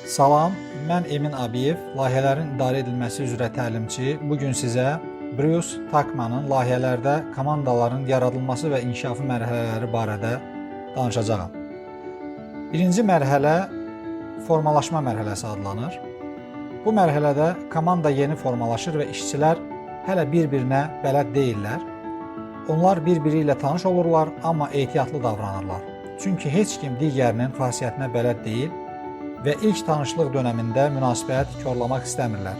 Salam, mən Emin Abiyev, layihələrin idarə edilməsi üzrə təlimçi. Bu gün sizə Bruce Tackmanın layihələrdə komandaların yaradılması və inkişafı mərhələləri barədə danışacağam. Birinci mərhələ formalaşma mərhələsi adlanır. Bu mərhələdə komanda yeni formalaşır və işçilər hələ bir-birinə bələd deyillər. Onlar bir-biri ilə tanış olurlar, amma ehtiyatlı davranırlar. Çünki heç kim digərinin xasiyyətinə bələd deyil və ilk tanışlıq dönəmində münasibət korlamaq istəmirlər.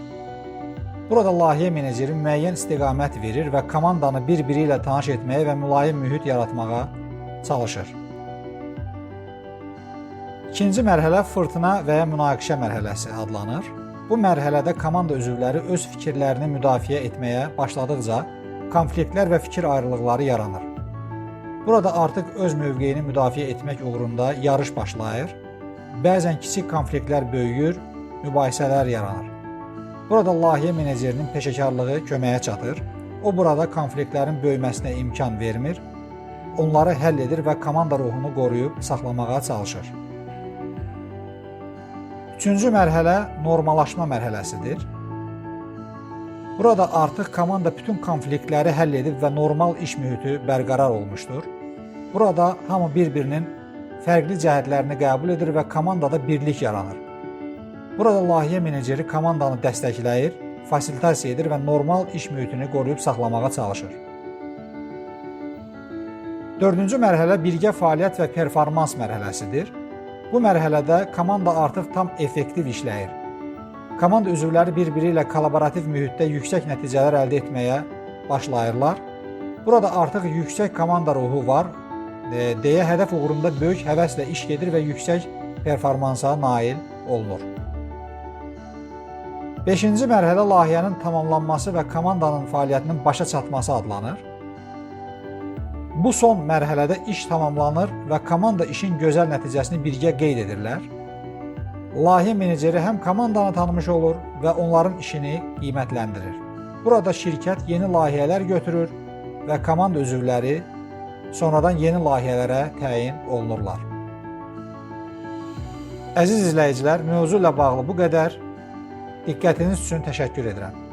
Burada layihə meneceri müəyyən istiqamət verir və komandanı bir-biri ilə tanış etməyə və mülayim mühit yaratmağa çalışır. İkinci mərhələ fırtına və ya münaqişə mərhələsi adlanır. Bu mərhələdə komanda üzvləri öz fikirlərini müdafiə etməyə başladıqca konfliktlər və fikir ayrılıqları yaranır. Burada artıq öz mövqeyini müdafiə etmək uğrunda yarış başlayır. Bəzən kiçik konfliktlər böyüyür, mübahisələr yaranır. Burada layihə menecerinin peşəkarlığı köməyə çatır. O burada konfliktlərin böyüməsinə imkan vermir, onları həll edir və komanda ruhunu qoruyub saxlamağa çalışır. Üçüncü mərhələ normallaşma mərhələsidir. Burada artıq komanda bütün konfliktləri həll edib və normal iş mühiti bərqərar olmuşdur. Burada hamı bir-birinin fərqli cəhətlərini qəbul edir və komandada birlik yaranır. Burada layihə meneceri komandanı dəstəkləyir, fasilitasiya edir və normal iş mühitini qoruyub saxlamağa çalışır. Dördüncü mərhələ birgə fəaliyyət və performans mərhələsidir. Bu mərhələdə komanda artıq tam effektiv işləyir. Komanda üzvləri bir-biri ilə kollaborativ mühitdə yüksək nəticələr əldə etməyə başlayırlar. Burada artıq yüksək komanda ruhu var deyə hədəf uğrunda böyük həvəslə iş gedir və yüksək performansa nail olunur. Beşinci mərhələ layihənin tamamlanması və komandanın fəaliyyətinin başa çatması adlanır. Bu son mərhələdə iş tamamlanır və komanda işin gözəl nəticəsini birgə qeyd edirlər. Layihə meneceri həm komandanı tanımış olur və onların işini qiymətləndirir. Burada şirkət yeni layihələr götürür və komanda üzvləri sonradan yeni layihələrə təyin olunurlar. Əziz izləyicilər, mövzu ilə bağlı bu qədər. Diqqətiniz üçün təşəkkür edirəm.